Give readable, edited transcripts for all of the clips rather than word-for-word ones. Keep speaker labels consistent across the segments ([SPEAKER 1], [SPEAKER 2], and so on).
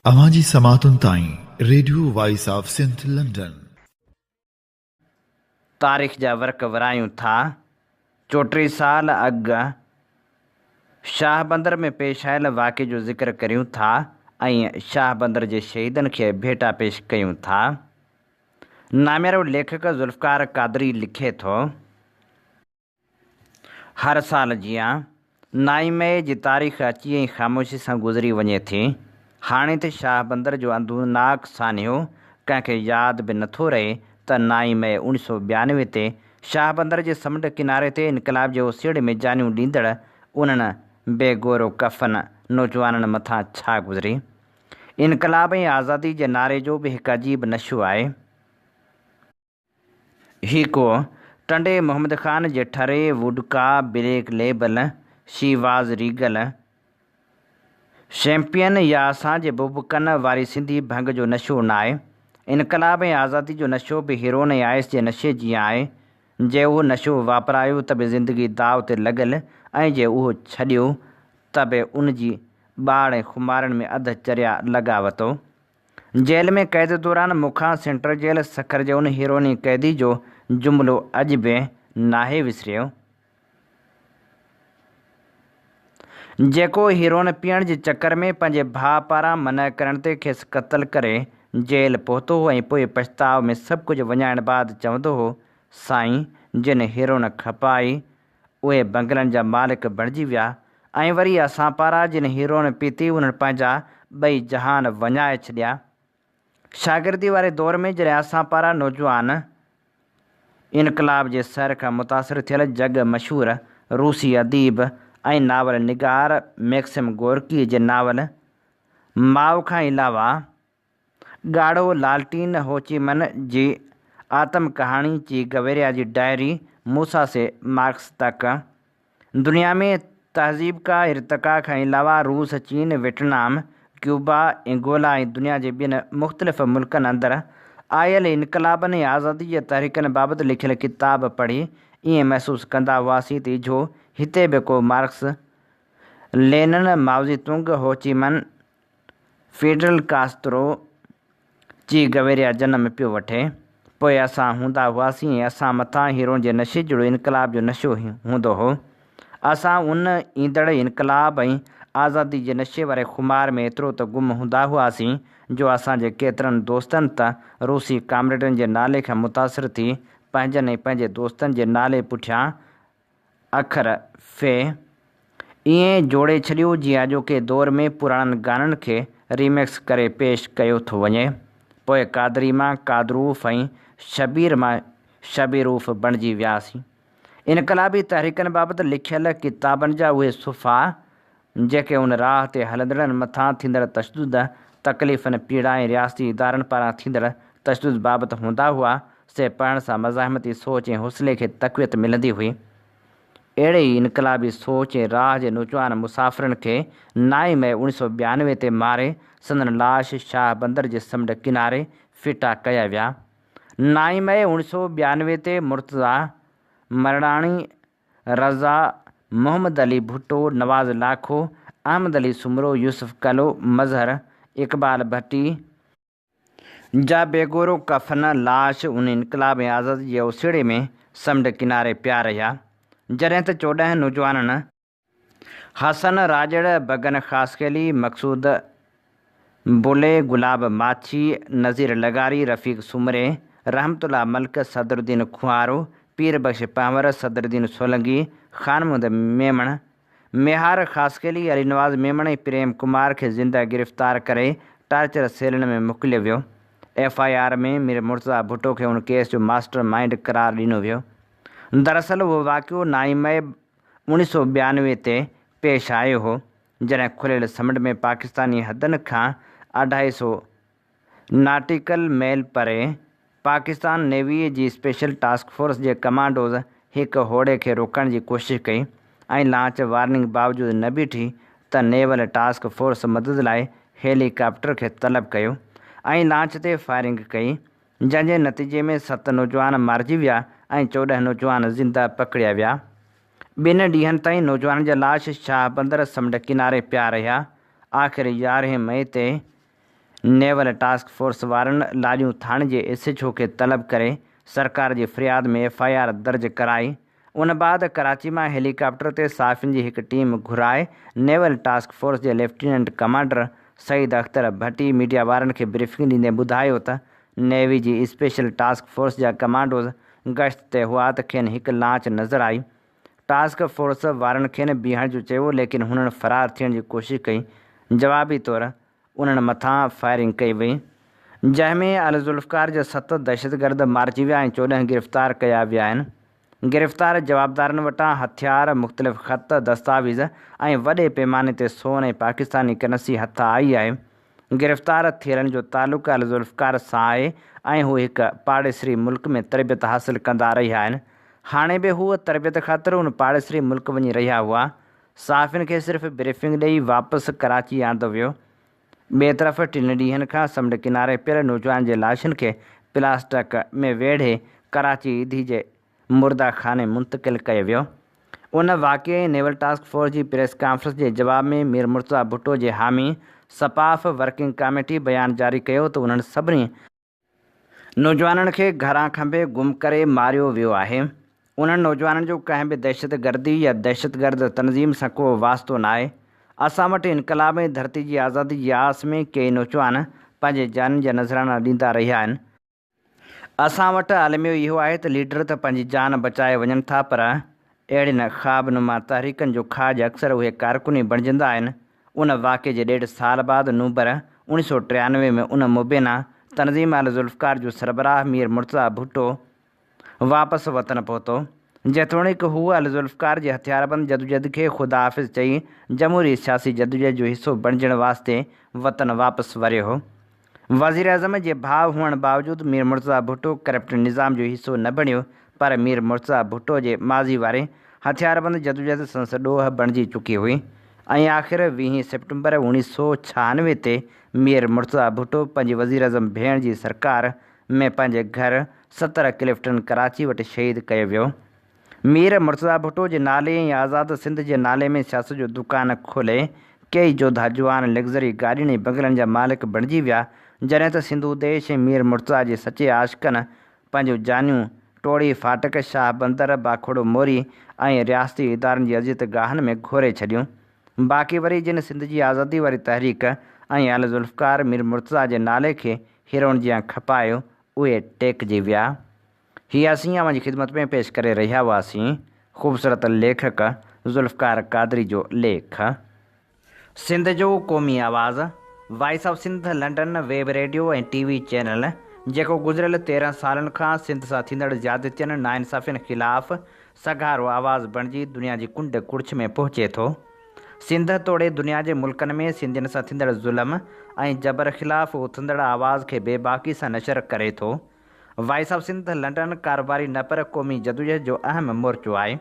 [SPEAKER 1] اوهان جي سماعتن تائين radio voice of Sindh London.
[SPEAKER 2] تاريخ جا ورق ورايون ٿا. چوٽيهه سال اڳ شاهه بندر ۾ پيش آيل واقعي جو ذڪر ڪريون ٿا ۽ شاهه بندر جي شهيدن کي ڀيٽا پيش ڪيون ٿا. ناميارو ليکڪ ذوالفقار قادري لکي ٿو. هر سال جيان نائين مئي جي تاريخ اچي ۽ خاموشي سان گذري وڃي ٿي. هاڻي ته شاهه بندر جو اندوهناڪ سانحو ڪنهن کي ياد به نٿو رهي ته نائين مئي اوڻيهه سو 92 تي شاهه بندر جي سمنڊ ڪناري تي انقلاب جي اوسيئڙي ۾ جانيون ڏيندڙ انهن بي گور و ڪفن نوجوانن مٿان ڇا گذري. انقلاب ۽ آزادي جي نعري جو به هڪ عجيب نشو آهي. هي ڪو ٽنڊي محمد خان جي ٺري vodka, Black Label, Chivas Regal, champagne يا اسان جي بوبڪن واري سنڌي ڀنگ جو نشو ناهي. انقلاب ۽ آزادي جو نشو به هيرون ۽ آئس جي نشي جيان آهي. جي اهو نشو واپرايو ته به زندگي داء تي لڳل ۽ جي اهو ڇڏيو ته به ان جي ٻاڙ ۽ خمارن ۾ اڌ چريا لڳا وتو. جيل ۾ قيد دوران مون کان سينٽرل جيل سکر جي ان هيروني قيدي جو جملو اڄ به ناهي وسريو، جيڪو هيرون پيئڻ جي چڪر ۾ پنهنجي ڀاء پاران منع ڪرڻ تي کيس قتل ڪري جيل پهتو هو ۽ پوء پڇتاء ۾ سڀ ڪجهه وڃائڻ بعد چوندو هو، سائين جن هيرون کپائي اهي بنگلن جا مالڪ بڻجي ويا ۽ وري اسان پارا جن هيرون پيتي انهن پنهنجا ٻئي جهان وڃائي ڇڏيا. شاگردي واري دور ۾ جڏهن اسان پارا نوجوان انقلاب جي سحر کان متاثر ٿيل جڳ مشهور روسي اديب ۽ ناول نگار ميڪسم گورڪيء جي ناول ماء کان علاوه ڳاڙهو لالٽين هوچي من جي آتم ڪهاڻي چي گويريا جي ڊائري موسيٰ سي مارڪس تڪ دنيا ۾ تهذيب ڪا ارتقا کان علاوه روس، چين، ويٽنام، ڪيوبا، انگولا ۽ دنيا جي ٻين مختلف ملڪن اندر آيل انقلابن ۽ آزادي جي تحريڪن بابت لکيل ڪتاب پڙهي ائين محسوس ڪندا هئاسين ته اجهو هتي به ڪو مارڪس، لينن، مائوزي تنگ، هوچي من، فيڊرل ڪاسترو چي گويريا جنم پيو وٺي. پوء اسان هوندا هئاسين ۽ اسان مٿان هيرون جي نشي جهڙو انقلاب جو نشو هوندو هو. اسان ان ايندڙ انقلاب ۽ آزادي جي نشي واري خمار ۾ ايترو ته گم هوندا هئاسين جو اسان جي ڪيترن دوستن ته روسي ڪامريڊن جي نالي کان متاثر ٿي پنهنجن ۽ پنهنجي دوستن جي نالي پٺيان اکر في ائين جوڙي ڇڏيو جيئن اڄوڪي دور ۾ پراڻن گانن کي ريمڪس ڪري پيش ڪيو ٿو وڃي. پوء قادري مان قادروف ۽ شبير مان شبيروف بڻجي وياسين. انقلابي تحريڪن بابت لکيل ڪتابن جا اهي صفحا جيڪي ان راهه تي هلندڙن مٿان ٿيندڙ تشدد، تڪليفن، پيڙا ۽ رياستي ادارن پاران ٿيندڙ تشدد بابت هوندا هئا، سي پڙهڻ سان مزاحمتي سوچ ۽ حوصلي کي تقويت ملندي هئي. اهڙي ئي انقلابي سوچ ۽ راهه جي نوجوان مسافرن کي نائين مئي اوڻيهه سؤ 92 تي ماري سندن لاش شاهه بندر جي سمنڊ ڪناري ڦٽا ڪيا ويا. نائين مئي اوڻيهه سؤ 92 تي مرتضيٰ مرڙاڻي رضا، محمد علي ڀٽو، نواز لاکو، احمد علي سومرو، يوسف ڪلو، مظهر، اقبال ڀٽي، جا بيگورو ڪفن، لاش، ان انقلاب ۽ آزادي جي اوسيئڙي ۾ سمنڊ ڪناري پيا رهيا، جڏهن ته 14 نوجوانن، حسن راڄڙ، بگن خاصخيلي، مقصود بلي، گلاب ماڇي، نذير لغاري، رفيق سومري، رحمت الله ملڪ، صدرالدين کوهارو، پير بخش پنهور، صدرالدين سولنگي، خان محمد ميمڻ، ميهار خاصخيلي، علي نواز ميمڻ ۽ پريم ڪمار کي زنده گرفتار ڪري ٽارچر سيلن ۾ موڪليو ويو. F I R ۾ Mir Murtaza Bhutto کي ان ڪيس جو ماسٽر مائينڊ قرار ڏنو ويو. دراصل اهو واقعو نائين مئي اوڻيهه سئو 92 تي پيش آيو هو، جڏهن کليل سمنڊ ۾ پاڪستاني حدن کان اڍائي سئو ناٽيڪل ميل پري پاڪستان نيويء جي اسپيشل ٽاسڪ فورس جي ڪمانڊوز هڪ هوڙي کي روڪڻ جي ڪوشش ڪئي ۽ لانچ وارننگ باوجود نه بيٺي ته نيول ٽاسڪ فورس مدد لاء هيلي ڪاپٽر کي طلب ڪيو ۽ لانچ تي فائرنگ ڪئي جنهن جي نتيجي ۾ ست نوجوان مارجي ويا ۽ 14 نوجوان زنده پڪڙيا ويا. ٻن ڏينهن تائين نوجوانن جا لاش شاهه بندر سمنڊ ڪناري پيا رهيا. آخر يارهين مئي تي نيول ٽاسڪ فورس وارن لاڏيون ٿاڻي جي ايس ايڇ او کي طلب ڪري سرڪار جي فرياد ۾ ايف I R درج ڪرائي. ان بعد ڪراچي مان هيلي ڪاپٽر تي صحافين جي هڪ ٽيم گهرائي نيول ٽاسڪ فورس جي lieutenant commander Saeed Akhtar Bhatti media وارن کي بريفنگ ڏيندي ٻڌايو ته نيوي جي اسپيشل ٽاسڪ فورس جا ڪمانڊوز گشت تي هئا ته کين هڪ لانچ نظر آئي. ٽاسڪ فورس وارن کين بيهڻ جو چيو ليڪن هنن فرار ٿيڻ جي ڪوشش ڪئي. جوابي طور انهن مٿان فائرنگ ڪئي وئي، جنهن ۾ الذوالفقار جا ست دهشتگرد مارجي ويا ۽ 14 گرفتار ڪيا ويا آهن. گرفتار جوابدارن وٽان هٿيار، مختلف خط، دستاويز ۽ وڏي پيماني تي سون ۽ پاڪستاني ڪرنسي هٿ آئي آهي. گرفتار ٿيلن جو تعلق الذوالفقار سان آهي ۽ هو هڪ پاڙيسري ملڪ ۾ تربيت حاصل ڪندا رهيا آهن. هاڻي به هو تربيت خاطر ان پاڙيسري ملڪ وڃي رهيا هئا. صحافين کي صرف بريفنگ ڏئي واپس ڪراچي آندو ويو. ٻئي طرف ٽن ڏينهن کان سمنڊ ڪناري پيل نوجوان جي لاشن کي پلاسٽڪ ۾ ويڙهي ڪراچي ايڌي جي مرده خاني منتقل ڪيو ويو. ان واقعي ۽ نيول ٽاسڪ فورس جي پريس ڪانفرنس جي جواب ۾ مير مرتضيٰ ڀٽو جي حامي سپاف ورڪنگ ڪاميٽي بيان جاري ڪيو ته انهن سڀني نوجوانن کي گهران کنڀي گم ڪري ماريو ويو آهي. انهن نوجوانن جو ڪنهن به دهشتگردي يا دهشتگرد تنظيم سان ڪو واسطو ناهي. اسان وٽ انقلاب ۽ ڌرتي جي آزادي جي آس ۾ ڪيئي نوجوان پنهنجي جانين جا نذرانا ڏيندا رهيا آهن. اسان وٽ الميو اهو آهي ته ليڊر ته پنهنجي جان بچائي وڃن ٿا پر اهڙين خواب نما تحريڪن جو کاڄ اڪثر اهي ڪارڪن ئي بڻجندا آهن ان واقعي جي ڏيڍ سال بعد نومبر 1993 ۾ ان مبينا تنظيم آل ذوالفقار جو سربراهه مير مرتضيٰ ڀٽو واپس وطن پهتو. جيتوڻيڪ هو آل ذوالفقار جي هٿياربند جدوجهد کي خدا حافظ چئي جمهوري سياسي جدوجهد جو حصو بڻجڻ واسطي وطن واپس وريو هو. وزيراعظم جي ڀاء هئڻ باوجود مير مرتضيٰ ڀٽو ڪرپٽ نظام جو حصو نه بڻيو پر مير مرتضيٰ ڀٽو جي ماضي واري هٿياربند جدوجهد سندس ڏوهه بڻجي چڪي هئي ۽ آخر ويهين سيپٽمبر 1996 تي مير مرتضيٰ ڀٽو پنهنجي وزيراعظم ڀيڻ جي سرڪار ۾ پنهنجي گهر 70 ڪلفٽن ڪراچي وٽ شهيد ڪيو ويو. مير مرتضيٰ ڀٽو جي نالي ۽ آزاد سنڌ جي نالي ۾ سياست جو دڪان کولي ڪيئي جوڌا جوان لگزري گاڏين ۽ بنگلن جا مالڪ بڻجي ويا، جڏهن ته سنڌو ديش ۽ مير مرتضيٰ جي سچي عاشقن پنهنجون جانيون ٽوڙي ڦاٽڪ، شاهه بندر، باکوڙو موري ۽ رياستي ادارن جي اذيت گاهن ۾ گهوري ڇڏيون. باقي وري جن سنڌ جي آزادي واري تحريڪ ۽ آل ذوالفقار مير مرتضيٰ جي نالي کي هيروئن جيان کپايو، اهي ٽيڪجي ويا. هي اسين اوهان جي خدمت ۾ پيش ڪري رهيا هئاسين خوبصورت ليکڪ ذوالفقار قادري جو ليک. سنڌ جو قومي آواز، voice of Sindh London web radio ۽ T V channel جيڪو گذريل 13 سالن کان سنڌ سان ٿيندڙ زيادتين ناانصافين خلاف سگهارو آواز بڻجي دنيا جي ڪنڊ ڪڙڇ ۾ پهچي ٿو. سنڌ توڙي دنيا جي ملڪن ۾ سنڌين سان ٿيندڙ ظلم ۽ جبر خلاف اٿندڙ آواز کي بيباڪي سان نشر ڪري ٿو. وائس آف سنڌ لنڊن ڪاروباري نه پر قومي جدوجهد جو اهم مورچو آهي،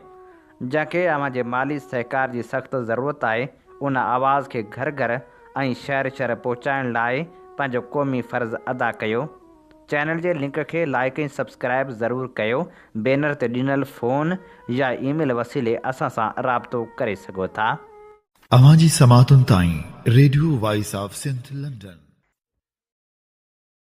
[SPEAKER 2] جنهن کي اوهان جي مالي سهڪار جي سخت ضرورت آهي، ان آواز کي گهر گهر ۽ شهر شهر پهچائڻ لاء پنهنجو قومي فرض ادا ڪيو. چينل جي لنڪ کي لائيڪ ۽ سبسڪرائيب ضرور ڪيو، بينر تي ڏنل فون يا اي ميل وسيلي اسان سان رابطو ڪري سگهو ٿا.
[SPEAKER 1] اوهان جي سماعتن تائين radio voice of Sindh London.